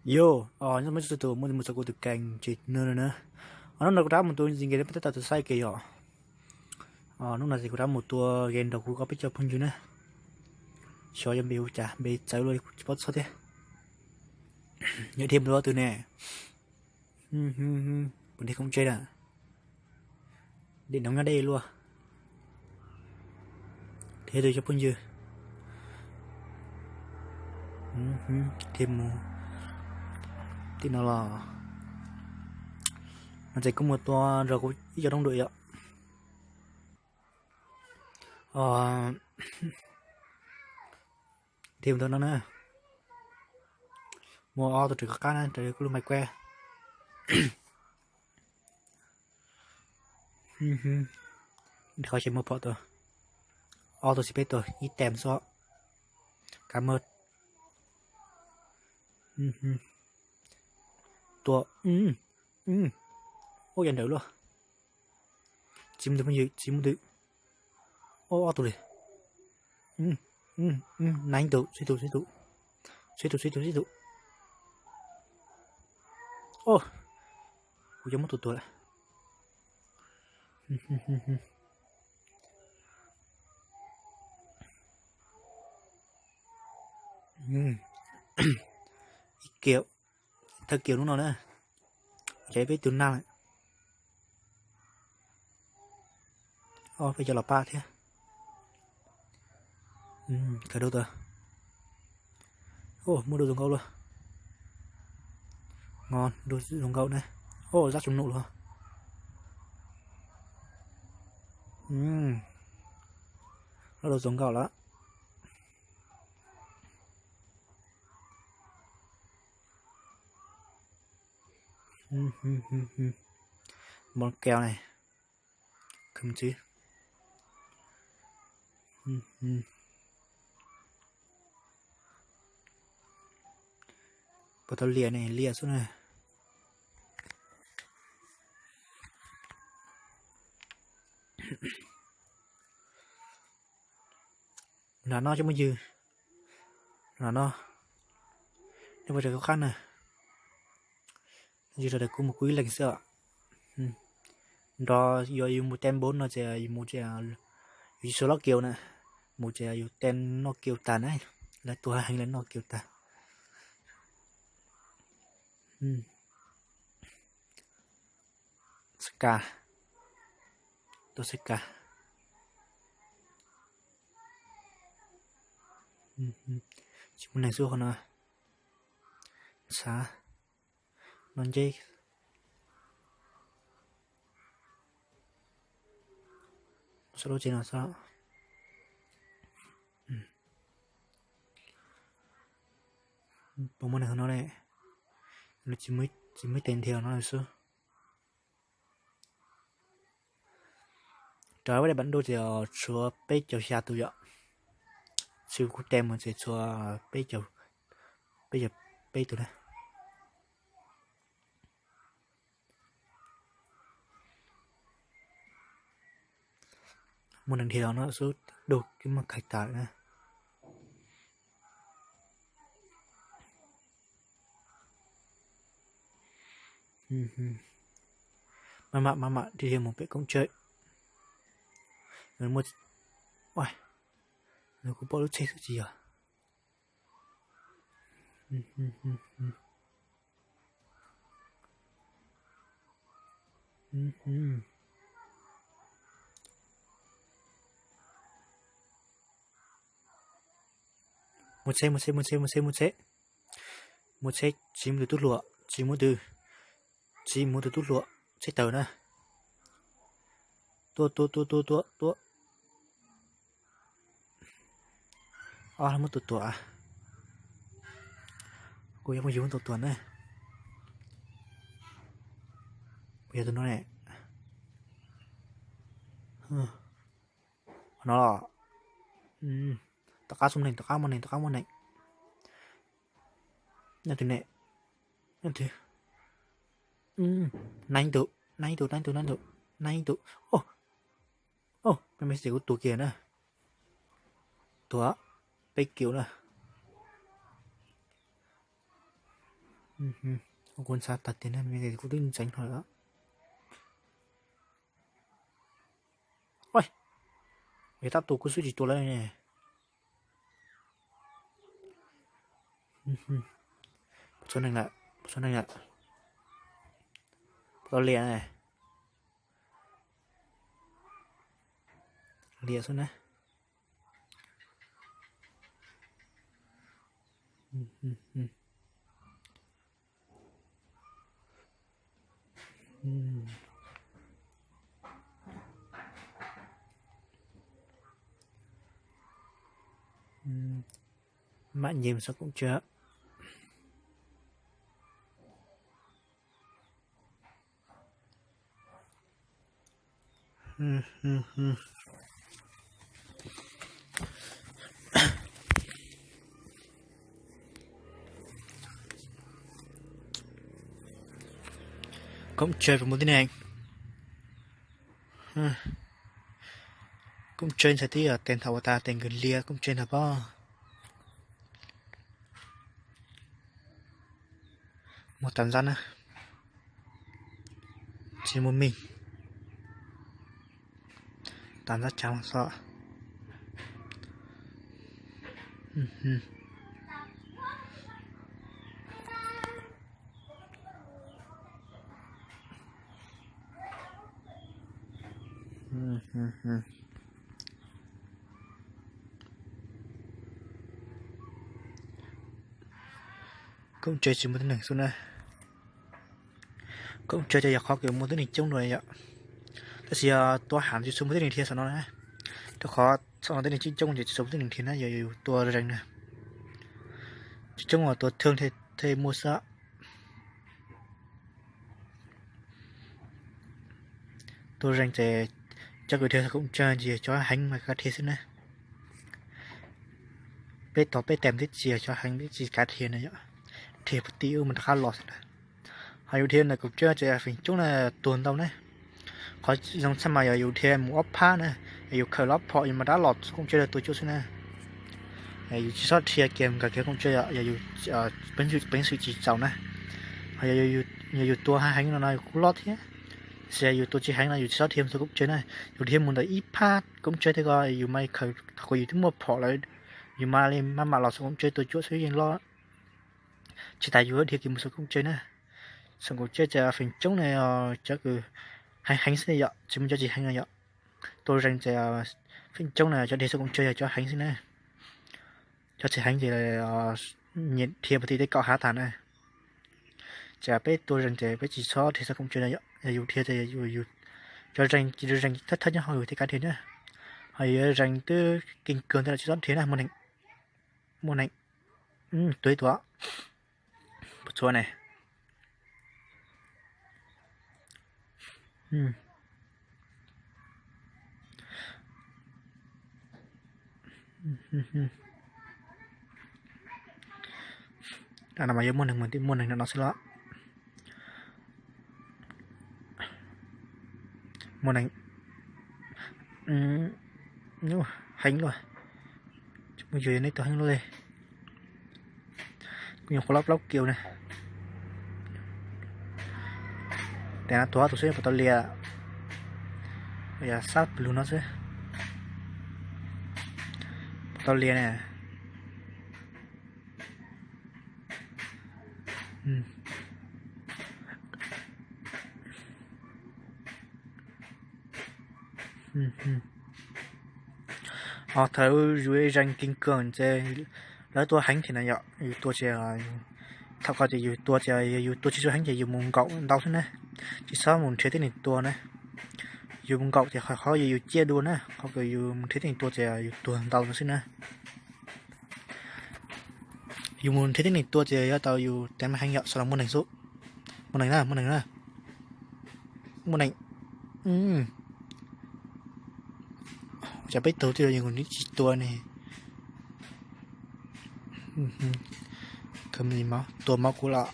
Yo, nyob zoo txhua tus, muaj mus txog kuv tus kheej tsev neeg no na. Hnub no kuv rov mus tua zis nkaus peb tab tom tus xaiv ke yom. Hnub no ces kuv rov mus tua game nrog kuv ob peb cov phooj ywg na. Xyov yog npe hu cas, npe txawv luaj tsis paub txog thiab. Yog dhia mus tua twg ne? Puas dhia koom tseb na? Dim noov nyob deb luaj. Dhia tus cov phooj ywg. Dhia mus tim no los no ces kuv mus tua nrog kuv ib co rooj dua yom. Dhia mus tua no na. Muaj ob tug raws kuv qab na, raws kuv lub mais kuab. Qhov xyem muaj phom tua. Ob tug xib peb tua ib tem xwb. Kab maj. Tua. Ua yam nrawm luaj. Tsis muaj twg phooj ywg, tsis muaj twg. Ob tug li. Naiv tus, sib tus, sib tus, sib tus, sib tus, sib tus. Kuv cov muab tus tuag lawm. Ib kiv, thawj kiv hnub no na, ces peb tus nag lawm. Ob peb cov los pab thiab. Kawg dua tas. Muaj dua zoo nkauj luaj. Nqa dua zoo nkauj na. Zab tsuj num luaj. Loj dua zoo nkauj lawm. Npoo keo ne. Kheej txiv. Puas tau liam ne, liam xwb na. Nram no cov phooj ywg, nram no nej puas raws kuv qab na? Yog raws kuv mus kuv ib leeg xwb os. Nrog yog yus mus tem npoo no ces yus mus ces yus tsis tshua lob kiu na, mus ces yus tem noj kiu tag na, lawv tua heev lawv noj kiu tag. Xab kas, tua xab kas. Tsis muaj neeg xwb qhov no. Xav no nceb. Xav lub tsev no xwb. Puas muaj neeg no ne? Tsis muaj teev nrhiav no xwb. Rau peb daim bản đồ ces tshuav peb caug xya tus yom. Xwb kuv tem mus ces tshuav peb caug, peb caug peb tus na. Muaj neeg dhia no xwb, dub kib muag khaij tas na. Maj mam maj mam dhia mus pem koom tseb. Nws kuj pom lub tsheb xwb tsis yog. Mus tsheb, mus tsheb, mus tsheb, mus tsheb, mus tsheb. Mus tsheb, tsis muaj tus tub hluas, tsis muaj tus, tsis muaj tus tub hluas, tsheb tawg na. Tua, tua, tua, tua, tua, tua. Ob, muab tua tuag. Kuv yuav muab yus muab tua tuag na. Kuv yog tus no ne. No, tom qab xub neeg, tom qab muaj neeg, tom qab muaj neeg. Nyob twg ne? Nyob twg? Nab tus, nab tus, nab tus, nab tus, nab tus. Oj, oj, peb me xwm kuv tua kiag na. Tua peb kiv na. Kuv ntxhab tag tiag ne, kuv twb ntxeev hlo lawm. Yog tab tus kuv xub tsis tua lawm ne. Puas txhua neeg lawm, puas txhua neeg lawm. Puas tau liam ne. Liam xwb na. Mam nce mus xauv koom tsawg. Koom tsawg puas muaj tib neeg? Koom tsawg ntxhais tib, tes thaum ua tas tes nkawd liam koom tsawg ntag pob. Muaj tas ntxab na. Tsis muaj mij. Tas ntxab cav los xwb. Koom tsawg tsis muaj tib neeg xwb na. Koom tsawg ces yog qhov kws muaj tib neeg coob dua yom. Tab sis yog tua ham tsis txhua muaj tib neeg dhia saum no na. Rau qhov saum no tib neeg coob coob ces tsis txhua muaj tib neeg dhia na, yog yus tua zeeg na. Coob coob uas tua thwj thiaj muaj xwb. Tua zeeg ces cov kws dhia xauv koom tsawg ces yog cov heev mas kav dhia xwb na. Peb tog peb tes twb tsis yog cov heev, peb tsis kav dhia na yom. Dhia puag tim ub mas rov qab los xwb na. Ho yus dhia ntawm koom tsawg ces feem coob na tuag ntau na. Qhov zoo tshaj mas yog yus dhia mus ob phab na, yus khaws ob phom yus mas rov qab los xauv koom tsawg tuag cuam xwb na. Yus tsis txhob dhia kiag nkag kiag koom tsawg, yog yus peev xwm tsis txaus na. Ho yog yus tua heev no no yus kuj loj thiab. Tab sis yus tua tsis heev no yus tsis txhob dhia mus xauv koom tsawg na. Yus dhia mus ntawm ib phab koom tsawg thiab ko yus mas khaws thaum yus twb muaj phom lawm, yus mam li maj mam los xauv koom tsawg tuag cuam xwb yeej loj. Tsis tas yus dhia kiag mus xauv koom tsawg na. Xauv koom tsawg ces feem coob na cov kws heev heev xwb yom, tsis muaj cov tsis heev no yom. Tua zeeg ces feem coob na cov dhia xauv koom tsawg yog cov heev xwb na. Cov tsis heev ces nyiam dhia puag tim tej kaum hav tag na. Ces peb tua zeeg ces peb tsis txhob dhia xauv koom tsawg no yom, yog yus dhia ces cov zeeg ces zeeg thawj thawj nyob hauv yus thiaj kav dhia na. Ho yog zeeg twb keeg kawg ntawd los tsis txhob dhia na. Muaj neeg, muaj neeg, tua ib tua. Puas txhua ne. No mas yuav muaj neeg, muaj neeg no xwb los. Muaj neeg heev luaj. Muaj yus nej tua heev luaj li. Kuv nyuam qhuav lob plaub kius na. Tes no tuag ob tug xwb puas tau liam. Yog sab pus lug no xwb. Puas tau liam ne. Ho thaum yus zeeg keeg kawg ces lawv tua heev thiab na yom, yus tua ces, thaum ko ces yus tua ces yus tua tsis tshua heev ces yus mus nkaum ntau xwb na, tsis txhob mus nrhiav tib neeg tua na. Yus mus nkaum ces qhov yus ciaj dua na, qhov kws yus mus nrhiav tib neeg tua ces yus tuag ntau xwb na. Yus mus nrhiav tib neeg tua ces yuav tau yus teev heev yom, sau los muaj neeg xwb. Muaj neeg na, muaj neeg na. Muaj neeg. Cas peb tug twb yog yus tsis tua ne. Tua mov kuv los.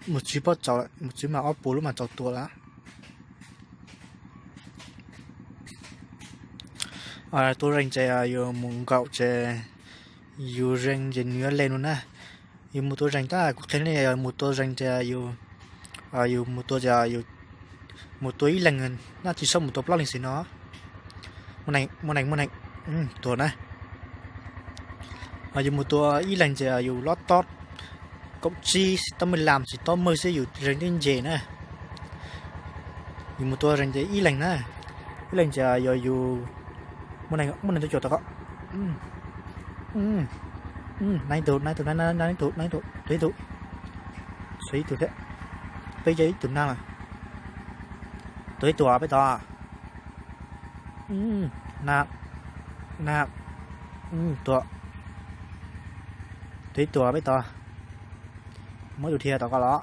Mus txwv pob txaus, mus txwv mas ob puas lub mas txaus tua lawm. Tua zeeg ces yus mus nkaum ces Yus zeeg ces nws yuav le no na. Yus mus tua zeeg tab kuv qhia nej yog mus tua zeeg ces yus, yus mus tua ces yus mus tua ib leeg na, tsis txhob mus tua plaub leeg xwb no. Muaj neeg, muaj neeg, muaj neeg, tuag na. Yus mus tua ib leeg ces yus lob tob kaum tsib, tob mej lam tsis tob mej xwb yus zeeg tib nce na. Yus mus tua zeeg ces ib leeg na, ib leeg ces yog yus, muaj neeg, muaj neeg tuaj cuam tau ko. Nab ib tug, nab ib tug, nab ib tug, nab ib tug, tuag ib tug, tuag ib tug thiab. Peb cia ib tug nab lawm. Tuag ib tug peb tod. Nab, nab, tuag, tuag ib tug peb tod. Muaj ib tug dhia tom ko los,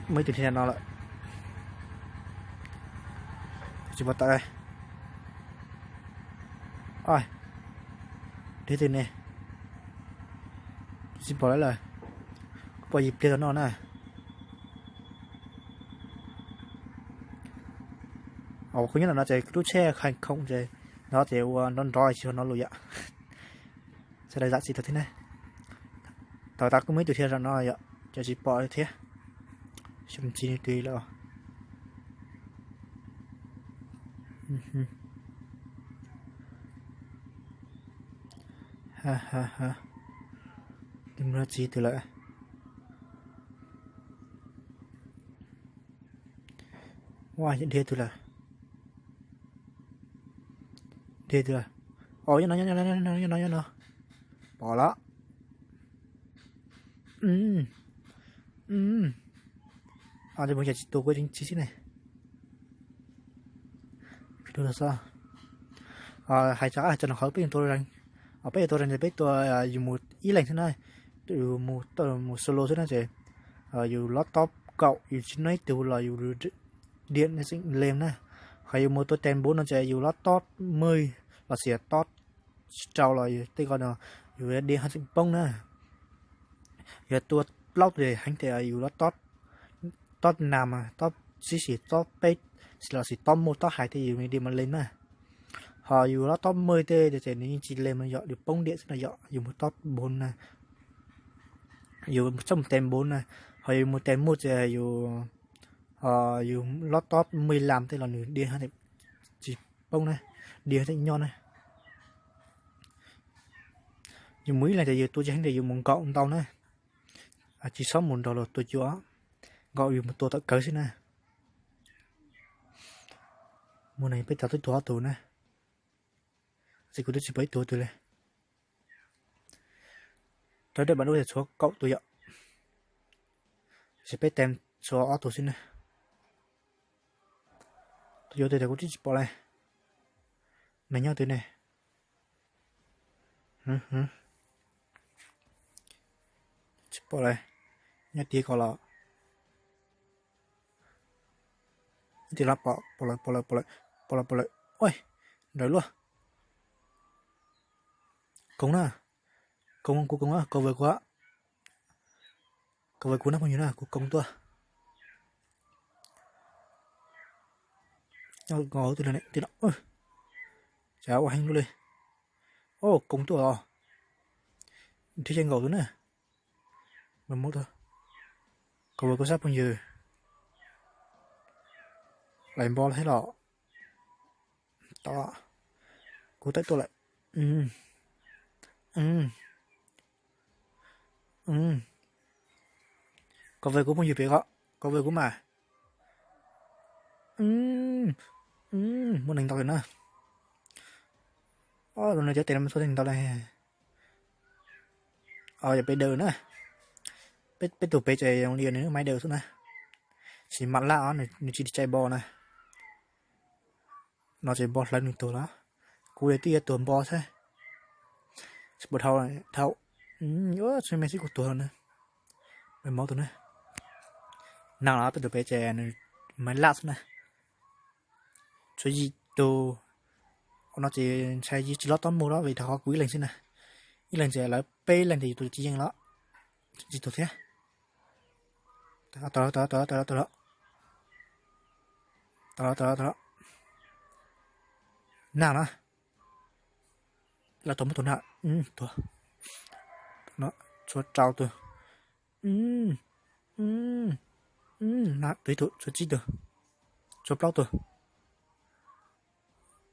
muaj ib tug dhia no lawm. Tsis pom tawm. Dhia twg ne? Tsis pom lawm. Kuv pom yim pliag tom no na. Kuv nyob no ces lub tsheb kheej khoom ces no ces ua nrov nrov tsis yog no lus yom. Sawv daws zam txim tau thiab na. Tau tas kuj muaj ib tug dhia zam no yom, ces tsis pom thiab. Xyov mus txi twg lawm. Twb mus txi twg lawm. Ua dhia twg lawm. Dhia twg lawm. Os, nyob no, nyob no, nyob no. Pom lawm. Ces mus cas tsis tua kuv tsis xwb ne. Hais tso, hais tso no qhov peb tua zeeg, peb tua zeeg ces peb tua, yus mus ib leeg xwb na, yus mus solo xwb na ces yus lob tob kaum yus tsis nab ib tug los yus diam tseem le na. Qhov yus mus tua tes npuv no ces yus lob tob mej los sis tob tsis rau los tej ko no yus diam ho tseem poob na. Yog tua plaub tus heev tias yus lob tob, tob nas mas tob tsib sis tob peb los sis tob muaj tob hais tej yus diam mas le na. Ho yus lob tob mej tej ces nws yeej tsis le mas yog yus poob diam xwb no yom, yus mus tob npuv na, yus txhob mus tes npuv na. Ho yus mus tes muj ces yus, yus lob tob mej lam tej los nws diam ho tseem tsis poob na, diam ho tseem nyob na. Yus mus ib leeg ces yus tua tsis heev ces yus mus nkaum ntau na, tsis txhob mus nrog luag tua cua, nkaum yus mus tua tom kawg xwb na. Mus no peb tau twb tua ob tug na, ces kuv twb tsis pom ib tug twg li. Rau dej npam dub ces tshuav kaum tus yom, ces peb tem tshuav ob tug xwb na. Tus yuav tus tias kuv twb tsis pom li, nws nyob twg ne? Tsis pom li, nyob tid ko los. Ib tug los pom, pom lawm, pom lawm, pom lawm, pom lawm, pom lawm. Ua, nrawm luaj. Koom na, koom, kuv koom, cover kuv, cover kuv na phooj ywg na, kuv koom tuaj. Nyob nkaus twg li, twg no, cas ua heev luaj li. Koom tuaj os. Thiab ces nkaus tus na. Cover kuv sab phooj ywg. Lais npo thiab los. Tod, kuv tawm tuaj lawm. Cover kuv phooj ywg pem ko, cover kuv mas. Muaj neeg ntau na. Tus no cov tes no txhua neeg ntau li. Yog peb daws na. Peb tus pem ces zoo li nws maiv daws xwb na. Sis mam laj os, nws tsis txais npo na. No ces npo hlawv nws tuag lawm. Kuv yog twb yuav tuag npo xwb. Tsis pom dhau, dhau. Tsis me xwb kuv tuag na. Maiv maub tus na. Nag los peb tus pem ces nws maiv laj xwb na. Tshuav yim tus. Ua no ces ntshai yus tsis lob tob mus los vim rau qhov kuv ib leeg xwb na. Ib leeg ces lawv peb leeg ces yus tus tsis yeej los. Tsis tus thiab. Tau, tau, tau, tau, tau, tau. Nag na. Lawv tau muab tus na, tuag. Tshuav rau tus. Tus ib tug, tshuav tsib tug, tshuav plaub tug.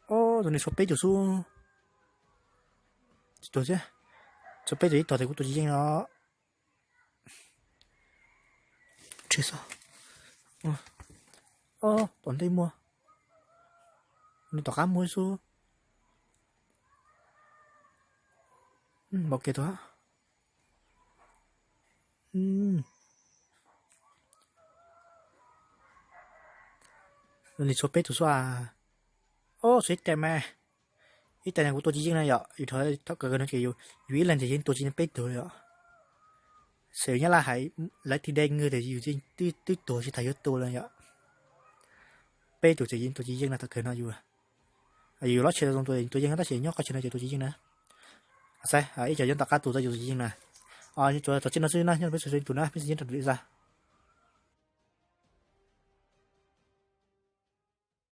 Tus no tshuav peb tug xwb. Tsis tuag thiab. Tshuav peb tug ib tog tes kuv tua tsis yeej no. Tom ntej muaj, nws tom qab muaj xwb. Npaum kiag tuag. Nws tshuav peb tug xwb. Ob, tshuav ib tais mas. Ib tais no kuv tua tsis yeej na yom, yus rov thov kawg no ces yus ib leeg ces yeej tua tsis yeej peb tug yom. Xav yus nyab laj hais lawv tig dej nwg tias yus twb tuag tsis tas yuav tua lawm yom. Peb tug ces yeej tua tsis yeej na, tom kawg no yus, yus lov tsheb zoo tua tua yeej tab sis nyob qhov chaw no ces tua tsis yeej na. Xav ib co nyob tom qab tus tau yus tua tsis yeej na. Tsuas txog txij no xwb na, nyob peb sawv daws tus na, peb sib ntsib rau lwm zaj.